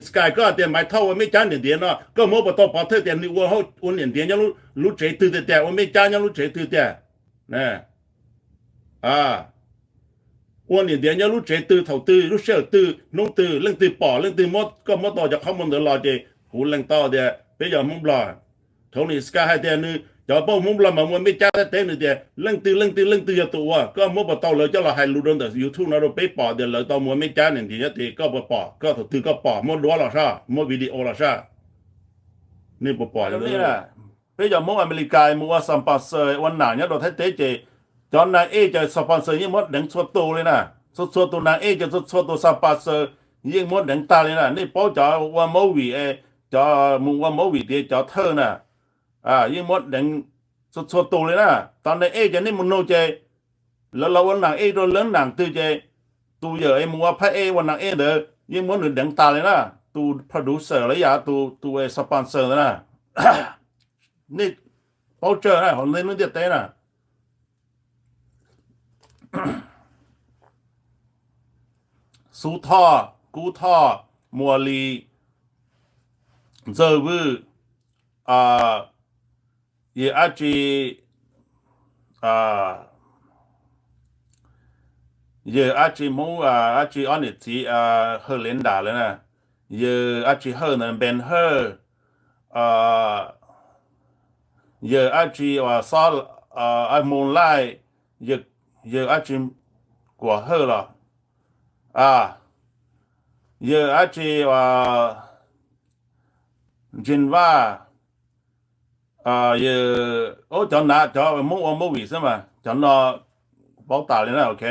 Sky, koj tias Maiv Thoj ua Meb Cab niam ntiav no, koj muab puas tau pov thawj tias nws ua niam ntiav nyob lub tsev twg tiag tiag, ua Meb Cab nyob lub tsev twg tiag? Ua niam ntiav nyob lub tsev twg, thaum twg, lub sij hawm twg, hnub twg, leej twg pom, leej twg muab, koj muab tau cov qhov muag ntawd los ces kuv lees tau tias peb yog Hmoob Nplog. Tony Sky hais tias nws cov poj Hmoob Nplog mas ua Meb Cab tab teb, nws tias leej twg leej twg leej twg yog tus ua, koj muab puas tau lawv coj los hais lus rau ntawm YouTube no rau peb pom tias lawv tau ua Meb Cab niam ntiav nyob twg, koj puas pom, koj thaum twg koj pom, muab duab los saj, muab video los saj, nej puas pom? Peb cov Hmoob Amelikas mus ua sponsor ua nam nyob rau Thaib teb ces cov nag ej cov sponsor yeej muab deev txhua tus li na. Txhua txhua tus nag ej cov, txhua txhua tus sponsor yeej muab deev tag li na. Nej paub cov ua movie, cov mus ua movie tias cov thawj na, yeej muab deev txhua txhua tus li na. Tau nag ej ces nej mus nug ces lawv los ua nam ej rau leej nam twg ces tus yawm es mus ua phab ej ua nam ej ntawd yeej muab nws deev tas li na. Tus producer los yog tus sponsor ntawd na, nej paub tsawg na hauv nej lub ntiaj teb na. Xub Thoj, Kub Thoj, Muas Lis, Ntxawg Vwj, yawg dab tsi, yawg dab tsi Hmoob, dab tsi ob niam txiv Hawj Lev Nram lawm na, yawg dab tsi Hawj ntawd, Npees Hawj, yawg dab tsi uas Xob, Mus Laij, yawg dab tsi Kuam Hawj los, yawg dab tsi uas Ntsees Vaj, yawg, cov nav cov Hmoob ua movie xwb mas cov no paub tas li na, ok.